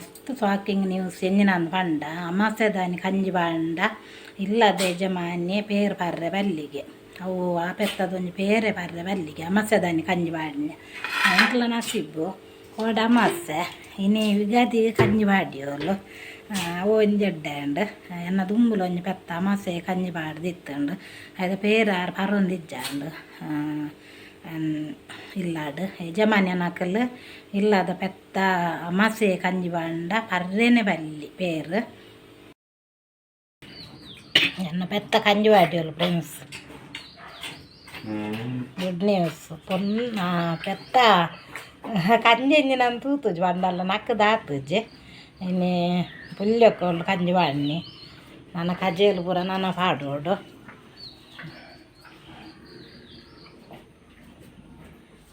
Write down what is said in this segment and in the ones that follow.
ಮಸ್ತ್ shocking news ಎಂಜಿನಂದು ಪಂಡ ಅಮಾಸೆದಾನಿ ಕಂಜಿ ಪಾಂಡ ಇಲ್ಲದ ಯಜಮಾನ್ಯೆ ಪೇರ್ ಪರ್ರೆ ಬಲ್ಲಿಗೆ ಅವು ಆ ಪೆತ್ತದೊಂಜಿ ಪೇರೆ ಪರ್ರೆ ಬಲ್ಲಿಗೆ ಅಮಾಸೆದಾನಿ ಕಂಜಿ ಪಾಡ್ನೆ ಎಂಕ್ಲ ನಸೀಬು ಕೋಡ ಅಮಾಸೆ ಇನಿ ಯುಗಾದಿ ಕಂಜಿ ಪಾಡ್ಯೋಲು ಅವು ಒಂಜಿ ಎಡ್ಡೆ ಆಂಡ್ ಎನ್ನ ದುಂಬುಲು ಒಂಜಿ ಪೆತ್ತ ಅಮಾಸೆ ಕಂಜಿ ಪಾಡ್ದಿತ್ತುಂಡು ಐತ ಪೇರ್ ಆರ್ ಪರೊಂದಿಜ್ಜಾಂಡ್ ಇಲ್ಲಾಡ್ ಯಜಮಾನ್ಯನಕಲ್ ಇಲ್ಲದ ಪೆತ್ತ ಅಮಾಸೆ ಕಂಜಿ ಪಾಂಡ ಪರ್ರೆನೆ ಬಲ್ಲಿ ಪೇರ್ ಎನ್ನ ಪೆತ್ತ ಕಂಜಿ ಪಾಡ್ಯೋಲು ಫ್ರೆಂಡ್ಸ್. Good news. ಪೊನ್ನ ಪೆತ್ತ ಕಂಜಿ ಎಂಜಿನ ತೂತುಜಿ ಪಂಡಲ್ಲ ನಕ್ಕ್ ದಾತುಜಿ. ಇನಿ ಪುಲ್ಯೊಕ್ಕೋಲು ಕಂಜಿ ಪಾಡ್ನಿ ನನ ಕಜೇಲು ಪೂರ ನನ ಪಾಡೋಡು.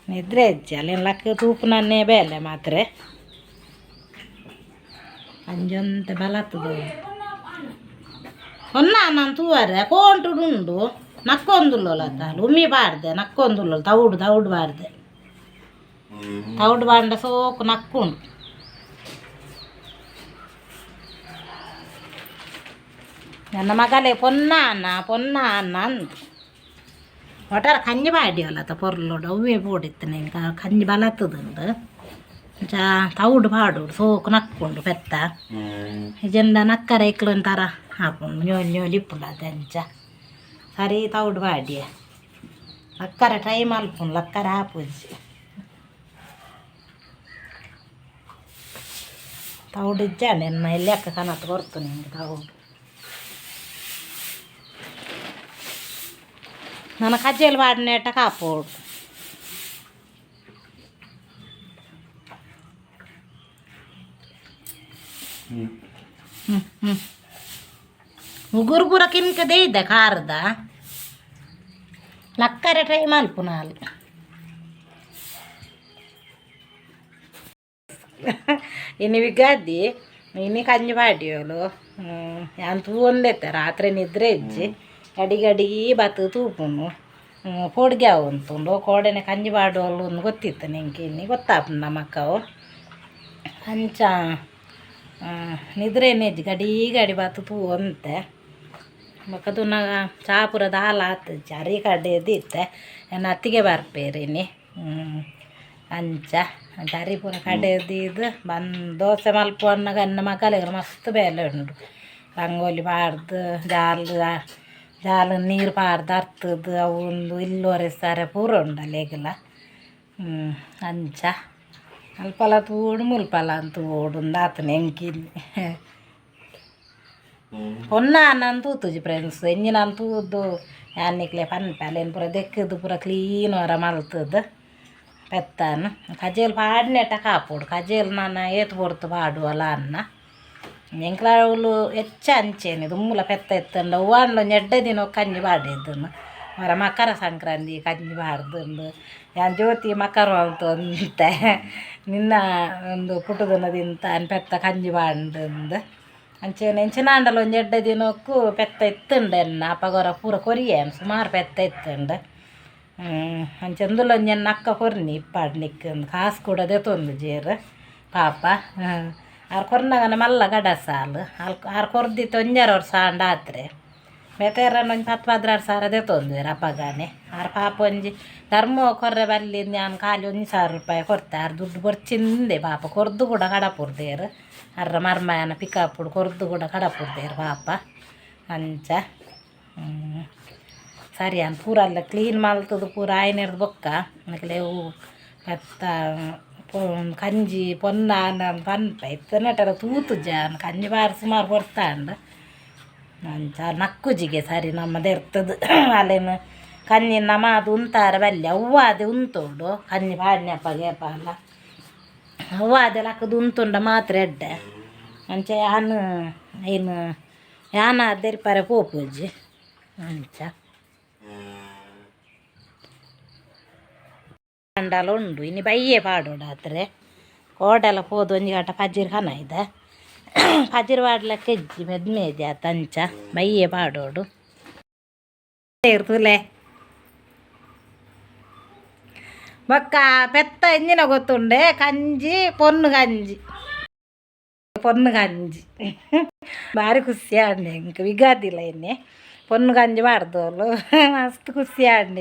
ನಿದ್ರೆ ಇಜ್ಜಿ ಅಲ್ಲೇನು ಲಕ್ಕ ತೂಪುನನ್ನೇ ಬೇಲೆ ಮಾತ್ರೆ ಅಂಜೊಂತೆ ಬಲತ್ತದು ಒನ್ನ ನಾನು ತೂವರೆ ಕೋಂಟುಡು ಉಂಡು ನಕ್ಕೊಂದುಲ್ಲೋಲತ್ತ ಉಮ್ಮಿ ಪಾಡ್ದೆ ನಕ್ಕೊಂದುಲ್ಲೋಲು ತೌಡು ತೌಡು ಪಾಡ್ದೆ ತೌಡು ಪಾಂಡ ಸೋಕು ನಕ್ಕುಂಡು. ನನ್ನ ಮಗಲೇ ಪೊನ್ನ ಅನ್ನ ಪೊನ್ನ ಅನ್ನ ಅಂದು ಒಟ್ಟಾರೆ ಕಂಜಿ ಪಾಡ್ಯೋಲತ್ತ ಪೊರ್ಲುಡು ಅವ್ವೇ ಪೋಡಿತ್ತು ನಿಂಗೆ ಕಂಜಿ ಬಲತ್ತದುಂಡು ಅಂಚ ತೌಡು ಪಾಡೋಡು ಸೋಕು ನಕ್ಕುಂಡು ಪೆತ್ತ ಇಜೆಂಡ ನಕ್ಕರೆ ಇಕ್ಲೊಂಥರ ಆಪುಂಡು ñೋಲಿ ñೋಲಿ ಇಪ್ಪುಂಡು ಅತೆ ಅಂಚ ಸರಿ ತೌಡು ಪಾಡ್ಯೆ ಲಕ್ಕರೆ ಟ್ರೈ ಮಲ್ಪುಂಡು ಲಕ್ಕರೆ ಆಪುಜಿ ತೌಡು ಇಜ್ಜಾಂಡ್ ಎನ್ನ ಎಲ್ಯಕ್ಕ ಕನತ್ ಕೊರ್ತು ನಿಂಗೆ ತೌಡು. ನನ ಕಜ್ಜೇಲು ಪಾಡ್ನೇಟ ಕಾಪೋಡು. ಹ್ಞೂ ಹ್ಞೂ ಉಗುರು ಪೂರ ಕಿನ್ಕ ದೇಯ್ದೆ ಖಾರದ ಲಕ್ಕರೆ ಟ್ರೈ ಮಲ್ಪುನಾಲ್. ಇನಿ ಯುಗಾದಿ ಇನಿ ಕಂಜಿ ಪಾಡ್ಯೋಲು. ಯಾನ್ ತೂವೊಂದೆತ್ತೆ ರಾತ್ರೆ ನಿದ್ರೆ ಇಜ್ಜಿ ಅಡಿಗೆ ಅಡಿಗೆ ಬತ್ತು ತೂಪುನು ಪೋಡ್ಗೆ ಉಂತುಂಡು ಕೋಡೆನೆ ಕಂಜಿ ಪಾಡೋಲು ಅಂದ್ ಗೊತ್ತಿತ್ತು ನಿಂಗೆ ಇನಿ ಗೊತ್ತಾಪುಂಡು ನಮಕ್ಕವು ಅಂಚ ನಿದ್ರೆನೇ ಇಜ್ಜಿ ಗಡಿ ಗಡಿ ಬತ್ತು ತೂವೊಂತೆ. ಬೊಕ ತೂನಗ ಚಾ ಪೂರ ದಾಲ ಆತುಜಿ ಅರಿ ಕಡೆದು ಇತ್ತೆ ಎನ್ನ ಅತ್ತಿಗೆ ಬರ್ಪೇರು ಇನಿ. ಅಂಚ ಅಂಚ ಅರಿ ಪೂರ ಕಡೆದೀದ್ ಬಂದು ದೋಸೆ ಮಲ್ಪು ಅನ್ನಗ ಎನ್ನ ಮಗಲೆಗ್ ಮಸ್ತ್ ಬೇಲೆ ಉಂಡು. ರಂಗೋಲಿ ಪಾಡ್ದು ಜಾಲ್ ಜಾಲ್ ನೀರು ಪಾಡ್ದು ಅರ್ತದು ಅವು ಒಂದು ಇಲ್ಲ್ ಒರೆಸ್ತಾರೆ ಪೂರ ಉಂಡು ಅಲೆಗ್ಲ. ಅಂಚ ಅಲ್ಪಲ ತೂಡು ಮುಲ್ಪಲ ತೂಡು ಉಂದಾತನೆ ಎಂಕಿನಿ ಪೊನ್ನ ನನ್ ತೂತುಜಿ ಫ್ರೆಂಡ್ಸ್ ಎಂಜಿನ ತೂದು ಯಾನ್ ನಿಕ್ಲೆ ಪನ್ಪೆ ಅಲ್ಲೇನು ಪೂರ ದೆಕ್ಕದು ಪೂರ ಕ್ಲೀನ್ ಹೊರ ಮಲ್ತದು ಪೆತ್ತಾನು ಕಜೇಲು ಪಾಡ್ನೇಟ ಕಾಪೋಡು ಕಜೇಲು ನಾನ ಏತ್ ಪೊರ್ತು ಪಾಡುವಲ ಅನ್ನ ಎಂಕ್ಲ ಅವ್ಲು ಹೆಚ್ಚ ಅಂಚೆನೆ ದುಂಬುಲ ಪೆತ್ತ ಇತ್ತುಂಡ ಅವ್ವಾಂಡ್ಲ ಒಂಜಿ ಎಡ್ಡೆ ದಿನ ಕಂಜಿ ಪಾಡಿದ್ದನು ಮರ ಮಕರ ಸಂಕ್ರಾಂತಿ ಕಂಜಿ ಪಾಡ್ದುಂಡು. ಯಾನ್ ಜ್ಯೋತಿ ಮಕರ ಮಲ್ತೊಂತೆ ನಿನ್ನ ಒಂದು ಪುಟ್ಟುದನ ತಿಂತ ಪೆತ್ತ ಕಂಜಿ ಪಾಡ್ದುಂದು ಅಂಚೆನೆ ಎಂಚಿನಾಂಡಲ ಒಂಜಿ ಎಡ್ಡೆ ದಿನಕ್ಕು ಪೆತ್ತ ಇತ್ತುಂಡು ಎನ್ನ ಅಪಗೊರ ಪೂರ ಕೊರಿಯೆ ಸುಮಾರು ಪೆತ್ತ ಇತ್ತುಂಡು. ಅಂಚ ಉಂದುಲ ಒಂಜಿ ಎನ್ನ ಅಕ್ಕ ಕೊರ್ನಿ ಇಪ್ಪಾಡ್ನಿಕ್ ಕಾಸು ಕೂಡ ದೆತೊಂದುಜೆರ್ ಪಾಪ. ಆರ್ ಕೊರ್ನಗನ ಮಲ್ಲ ಗಡಸಾಲ್ ಅಲ್ ಆರ್ ಕೊರ್ದಿತ್ತೆ ಒಂಜಾರ ವರ್ಷ ಆಂಡ ಆತ್ರೆ ಬೇತೆರನ್ನ ಒಂಜಿ 10 16 ಸಾವಿರ ದೆತೊಂದುವೆರ್ ಅಪಗನೆ. ಆರ್ ಪಾಪ ಒಂಜಿ ಧರ್ಮ ಕೊರ್ರೆ ಬಲ್ಲಿ ಯಾನ್ ಖಾಲಿ 1000 ರೂಪಾಯಿ ಕೊರ್ತೆ. ಆರ್ ದುಡ್ಡು ಬೊರ್ಚಿಂದೆ ಪಾಪ ಕೊರ್ದು ಕೂಡ ಕಡಪುರ್ದೇರ್ ಅರ್ರ ಮರ್ಮಯನ ಪಿಕಪ್ಪುಡು ಕೊರ್ದು ಕೂಡ ಕಡಪುರ್ದೇರ್ ಪಾಪ ಅಂಚ. ಸರಿ ಯಾನ್ ಪೂರ ಅಲ್ಲ ಕ್ಲೀನ್ ಮಲ್ತುದು ಪೂರ ಆಯ್ನೆರ್ದ್ ಬೊಕ್ಕ ನಿಕ್ಲೆ ಅವು ಪೆತ್ತ ಕಂಜಿ ಪೊನ್ನ ಪನ್ಪೆ ಇತ್ತನೆಟರ ತೂತುಜ ಯಾನ್ ಕಂಜಿ ಬಾರಿ ಸುಮಾರು ಪೊರ್ತಾಂಡ್ ಅಂಚ ನಕ್ಕುಜಿಗೆ ಸರಿ ನಮ್ಮ ದೆರ್ತದು ಅಲ್ಲೇನು ಕಂಜಿ ನಮ ಅದು ಉಂತಾರೆ ಬಲ್ಲಿ ಅವ್ವಾದೆ ಉಂತೋಡು ಕಂಜಿ ಪಾಡ್ನಪ್ಪ ಗೇಪಾಲ ಅವ್ವಾದೆ ಲಕ್ಕದು ಉಂತುಂಡ ಮಾತ್ರ ಎಡ್ಡೆ ಅಂಚ ಯಾನ್ ಐನು ಯಾನ್ ದೆರ್ಪರೆ ಪೋಪುಜಿ ಅಂಚ ಅಂಡಲ ಉಂಡು ಇನಿ ಬಯ್ಯೆ ಪಾಡೋಡಾತ್ರೆ ಕೋಡೆಲ ಪೋದು ಒಂಜಿ ಗಂಟ ಪಜಿರ್ ಕನ ಇದೆ ಪಜಿರ್ ಪಾಡ್ಲಕ್ಕ ಇಜ್ಜಿ ಮೆದ್ಮೇಜಿ ಆತ ಅಂಚ ಬಯ್ಯೆ ಪಾಡೋಡು ತುಲೆ. ಬೊಕ್ಕ ಪೆತ್ತ ಎಂಜಿನ ಗೊತ್ತುಂಡೆ ಕಂಜಿ ಪೊನ್ನು ಕಂಜಿ. ಪೊನ್ನು ಗಂಜಿ ಬಾರಿ ಖುಷಿ ಆಂಡ್ ಎಂಕ್ ವಿಗಾದಿಲ ಎನ್ನೆ ಪೊನ್ನು ಗಂಜಿ ಪಾಡ್ದೋಲು ಮಸ್ತ್ ಖುಷಿ ಆಂಡ್.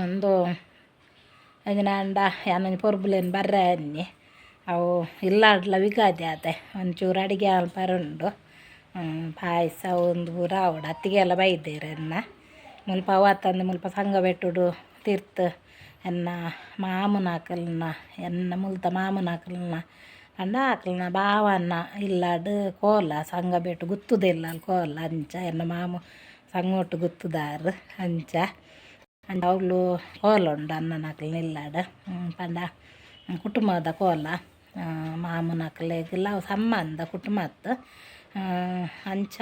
ಉಂದು ಅಂಚಿನ ಯಾನೊಂಜಿ ಪೊರ್ಬುಲೆನ್ ಬರ್ರೆ ಅನ್ನಿ ಅವು ಇಲ್ಲಾಡ್ಲ ವಿಗಾದಿ ಆತೆ ಒಂಚೂರು ಅಡಿಗೆ ಮಲ್ಪರೆ ಉಂಡು. ಪಾಯಸ ಉಂದು ಪೂರ ಆವೊಡು. ಅತ್ತಿಗೆಲ್ಲ ಬೈದೆರ್ ಎನ್ನ ಮುಲ್ಪ ಅವು ಅತ್ತಂದೆ ಮುಲ್ಪ ಸಂಗಬೆಟ್ಟುಡು ತಿರ್ತ್ ಎನ್ನ ಮಾಮುನಕಲ್ನ ಎನ್ನ ಮುಲ್ತ ಮಾಮುನಕಲ್ನ ಪಂಡ ಅಕಲ್ನ ಬಾವನ ಇಲ್ಲಾಡ್ ಕೋಲ ಸಂಗಬೆಟ್ಟು ಗುತ್ತುದ ಇಲ್ಲಲ್ ಕೋಲ. ಅಂಚ ಎನ್ನ ಮಾಮು ಸಂಗೊಟ್ಟು ಗುತ್ತುದಾರ್. ಅಂಚ ಅಂಚ ಅವ್ಲು ಕೋಲ ಉಂಡು ಅಣ್ಣನಕಲ್ನ ಇಲ್ಲಾಡ್ ಪಂಡ ಕುಟುಂಬದ ಕೋಲ ಮಾಮುನಕಲೆಗ್ಲ ಅವು ಸಂಬಂಧ ಕುಟುಂಬತ್. ಅಂಚ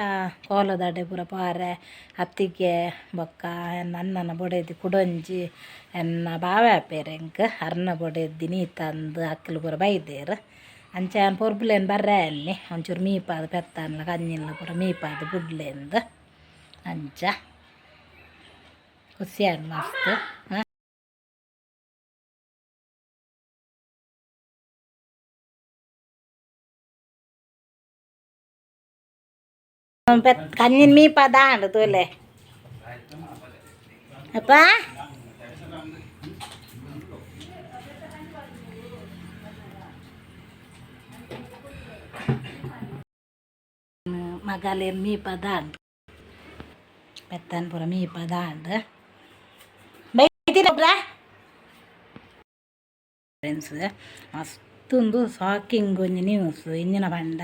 ಕೋಲದಡೆ ಪೂರ ಪೋರೆ ಅತ್ತಿಗೆ ಬೊಕ್ಕ ಎನ್ನ ಅಣ್ಣನ ಬೊಡೆದಿ ಕುಡೊಂಜಿ ಎನ್ನ ಬಾವೆ ಆಪೆರ್ ಎಂಕ್ ಅರ್ನ ಬೊಡೆದಿ ನೀತಂದು ಅಕ್ಲು ಪೂರ ಬೈದೆರ್. ಅಂಚ ಯಾನ್ ಪೊರ್ಬುಲೆನ್ ಬರ್ರೆ ಅನ್ನಿ ಒಂಚೂರು ಮೀಪಾದ್ ಪೆತ್ತನ್ಲ ಕಂಜಿನ್ಲ ಪೂರ ಮೀಪಾದ್ ಬುಡ್ಲೆಂದ್. ಅಂಚ ಖುಷಿ ಆಂಡ್ ಮಸ್ತ್. ಕಂಜಿನ್ ಮೀಪಾದ ಆಂಡ್ ತೂಲೆ ಅಪ್ಪ. ಮಗಲೇನ್ ಮೀಪಾದ ಆಂಡ್ ಪೆತ್ತನ್ ಪೂರ ಮೀಪಾದ ಆಂಡ್ ಬೈದಿನ ಫ್ರೆಂಡ್ಸ್. ಮಸ್ತೊಂದು ಶಾಕಿಂಗ್ ಒಂಜಿ ನ್ಯೂಸ್ ಇಂಚಿನ ಪಂಡ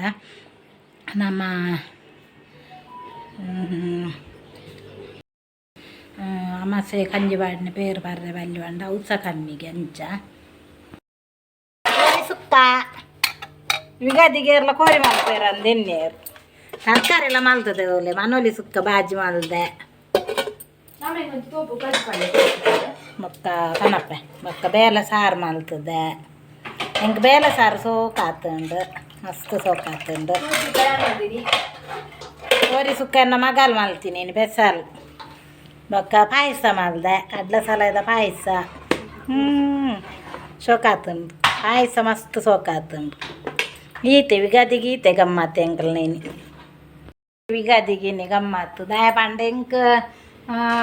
ನಮ್ಮ ಅಮಾಸೆ ಕಂಜಿ ಪಾಡಿನ ಪೇರು ಪರ್ರೆ ಬಲ್ಲಿ ಪಂಡ ಅವುಸ ಕಮ್ಮಿಗೆ. ಅಂಚ ಸುಕ್ಕ ಯುಗಾದಿಗೆ ಏರ್ಲ ಕೋರಿ ಮಲ್ಪೇರ ಅಂದ್ ಎನ್ನೇರು ತರಕಾರಿ ಎಲ್ಲ ಮಲ್ತದೆ ಒಲೆ ಮನೋಲಿ ಸುಕ್ಕ ಬಾಜಿ ಮಲ್ದೆ ಬೊಕ್ಕ ಕನಪೆ ಬೊಕ್ಕ ಬೇಲೆ ಸಾರು ಮಲ್ತದೆ. ಎಂಕ್ ಬೇಲೆ ಸಾರು ಸೋಕಾತುಂಡು, ಮಸ್ತ್ ಸೋಕಾತುಂಡು. ಕೋರಿ ಸುಕ್ಕ ಎನ್ನ ಮಗಲ್ ಮಲ್ತೀನಿ ಬೆಸಲ್. ಬೊಕ್ಕ ಪಾಯಸ ಮಲ್ದೆ, ಕಡ್ಲೆ ಸಲಾದ ಪಾಯಸ. ಸೋಕಾತುಂಡು ಪಾಯಸ, ಮಸ್ತ್ ಸೋಕಾತುಂಡು. ಈತೆ ಯುಗಾದಿಗೆ ಈತೆ ಗಮ್ಮತ್ ಎಂಕಲ್ ನೇನಿ ಯುಗಾದಿಗೆ ಇನಿ ಗಮ್ಮತ್ತು. ದಾಯೆ ಪಂಡ ಎಂಕ್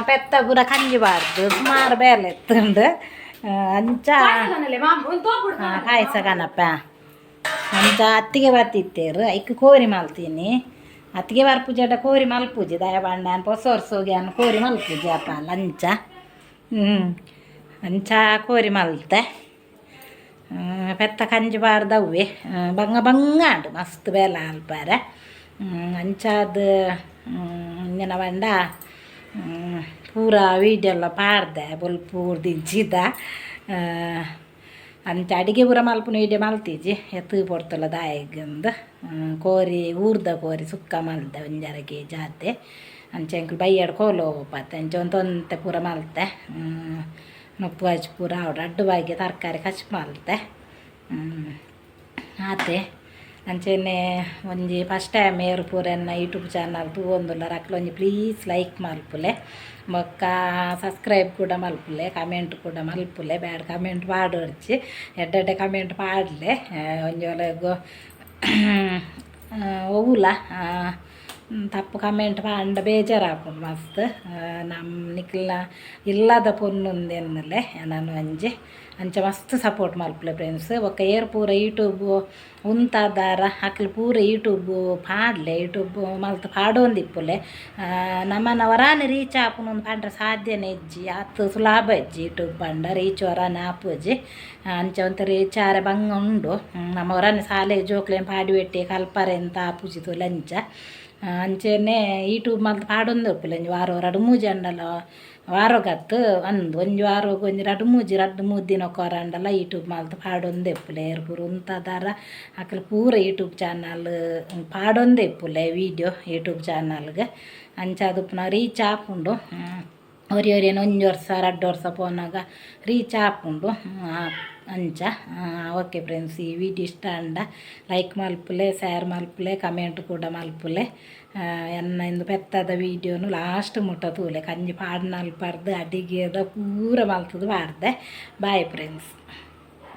ಪೆತ್ತ ಪೂರ ಕಂಜಿ ಪಾಡ್ದು ಸುಮಾರು ಬೇಲೆ ಇತ್ತುಂಡು. ಅಂಚ ಪಾಯಸ ಕನಪ. ಅಂಚ ಅತ್ತಿಗೆ ಬತ್ತಿತ್ತೇರು ಐಕ್ ಕೋರಿ ಮಲ್ತೀನಿ. ಅತ್ತಿಗೆ ಬರ್ಪುಜಡ ಕೋರಿ ಮಲ್ಪುಜಿ. ದಾಯೆ ಪಂಡ ಯಾನ್ ಪೊಸ ವರ್ಸೊಗು ಯಾನ್ ಕೋರಿ ಮಲ್ಪುಜಿ ಅಪಾಲ. ಅಂಚ ಅಂಚ ಕೋರಿ ಮಲ್ತೆ. ಪೆತ್ತ ಕಂಜಿ ಪಾಡ್ದವ್ವೆ ಬಂಗ ಬಂಗ ಆಂಡ್ ಮಸ್ತ್ ಬೇಲೆ ಮಲ್ಪರೆ. ಅಂಚಾದ್ ಇಂಚಿನ ಪಂಡ ಪೂರ ವೀಡಿಯೋ ಎಲ್ಲ ಪಾಡ್ದೆ ಬೊಲ್ಪು ದಿಂಚಿದ. ಅಂಚ ಅಡಿಗೆ ಪೂರ ಮಲ್ಪುನ ವೀಡಿಯೋ ಮಲ್ತಿಜಿ ಎತ್ತು ಪೊರ್ತುಲ ದಾಯೆಗಂದ್. ಕೋರಿ ಊರ್ದ ಕೋರಿ ಸುಕ್ಕ ಮಲ್ದೆ ಒಂಜರೆ ಕೆಜಿ ಆತೆ. ಅಂಚ ಎಂಕುಲು ಬಯ್ಯಡ್ ಕೋಲ ಪೋಪತ್ತೆ. ಅಂಚ ಒಂತೊಂತೆ ಪೂರ ಮಲ್ತೆ. ನುಪ್ಪು ಗಜ್ಜಿ ಪೂರ ಆವಡ್ ರಡ್ಡ್ ಬಗೆ ತರಕಾರಿ ಕಚ್ಪು ಮಲ್ತೆ ಆತೆ. ಅಂಚೆನೆ ಒಂಜಿ ಫಸ್ಟ್ ಟೈಮ್ ಏರ್ ಪೂರ ಎನ್ನ ಯೂಟ್ಯೂಬ್ ಚಾನಲ್ ತೂವೊಂದುಲ್ಲರ್ ಅಕ್ಲ್ ಒಂಜಿ ಪ್ಲೀಸ್ ಲೈಕ್ ಮಲ್ಪುಲೆ ಬೊಕ್ಕ ಸಬ್ಸ್ಕ್ರೈಬ್ ಕೂಡ ಮಲ್ಪುಲೆ, ಕಮೆಂಟ್ ಕೂಡ ಮಲ್ಪುಲೆ. ಬ್ಯಾಡ್ ಕಮೆಂಟ್ ಪಾಡೊಡ್ಚಿ, ಎಡ್ಡೆ ಎಡ್ಡೆ ಕಮೆಂಟ್ ಪಾಡ್ಲೆ. ಒಂಜಿ ಒಲೆಗ್ ಒವ್ಲ ತಪ್ಪು ಕಮೆಂಟ್ ಪಾಂಡ ಬೇಜಾರಾಪುಂಡು ಮಸ್ತ್. ನಮ್ಮ ನಿಕ್ಲ್ನ ಇಲ್ಲದ ಪೊಣ್ಣು ಎನ್ನಲೆ ಎನನ್ ಒಂಜಿ. ಅಂಚ ಮಸ್ತ್ ಸಪೋರ್ಟ್ ಮಲ್ಪುಲೆ ಫ್ರೆಂಡ್ಸ್. ಬೊಕ್ಕ ಏರ್ ಪೂರ ಯೂಟ್ಯೂಬ್ ಉಂತಾದಾರ ಅಕ್ಲ್ ಪೂರ ಯೂಟ್ಯೂಬ್ ಪಾಡ್ಲೆ, ಯೂಟ್ಯೂಬ್ ಮಲ್ತ್ ಪಾಡೊಂದಿಪ್ಪುಲೆ. ನಮನ ಒರಾನೆ ರೀಚ್ ಆಪುನು ಪಂಡ್ರೆ ಸಾಧ್ಯನೇ ಇಜ್ಜಿ, ಆತ್ ಸುಲಭ ಇಜ್ಜಿ. ಯೂಟ್ಯೂಬ್ ಪಂಡ ರೀಚ್ ಒರಾನೆ ಆಪುಜಿ. ಅಂಚ ಒಂತೆ ರೀಚ್ ಆರೆ ಬಂಗ ಉಂಡು. ನಮ ಒರಾನೆ ಸಾಲೆಗ್ ಜೋಕ್ಲೆನ್ ಪಾಡಿ ಕಲ್ಪರೆ ಎಂತ ಆಪುಜಿ ತೂಲೆ. ಅಂಚ ಅಂಚೆನೆ ಯೂಟ್ಯೂಬ್ ಮಲ್ತ್ ಪಾಡೊಂದು ಉಪ್ಪುಲೆ. ಒಂಜಿ ವಾರ ರಡ್ಡ್ ಮೂಜಿ ಆಂಡಲ ವಾರೊಗತ್ತ್ ಅಂದ್ ಒಂಜಿ ವಾರೊಗು ಒಂಜಿ ರಡ್ಡ್ ಮೂಜಿ ರಡ್ಡ್ ಮೂಜಿ ದಿನೊಕು ಒರ ಆಂಡಲ ಯೂಟ್ಯೂಬ್ ಮಲ್ತ್ ಪಾಡೊಂದೇ ಇಪ್ಪುಲೆ. ಏರ್ ಪೂರ ಉಂತದಾರ ಅಕುಲು ಪೂರ ಯೂಟ್ಯೂಬ್ ಚಾನಲ್ ಪಾಡೊಂದೇ ಇಪ್ಪುಲೆ ವೀಡಿಯೋ ಯೂಟ್ಯೂಬ್ ಚಾನಲ್ಗ್. ಅಂಚಾದ್ ಉಪ್ಪುನ ರೀಚ್ ಆಪುಂಡು. ಒರಿ ಒರಿಯನ ಒಂಜಿ ವರ್ಸ ರಡ್ಡ್ ವರ್ಸ ಪೋನಗ ರೀಚ್ ಆಪುಂಡು ಅಂಚ. ಓಕೆ ಫ್ರೆಂಡ್ಸ್, ಈ ವಿಡಿಯೋ ಇಷ್ಟ ಆಂಡ ಲೈಕ್ ಮಲ್ಪುಲೆ, ಶೇರ್ ಮಲ್ಪುಲೆ, ಕಮೆಂಟ್ ಕೂಡ ಮಲ್ಪುಲೆ. ಎನ್ನ ಇಂದು ಪೆತ್ತದ ವೀಡಿಯೋನು ಲಾಸ್ಟ್ ಮುಟ್ಟ ತೂಲೆ. ಕಂಜಿ ಪಾಡ್ನಲ್ಪರ್ದು ಅಡಿಗೆದ ಪೂರ ಮಲ್ತುದು ಪಾಡ್ದೆ. Bye friends.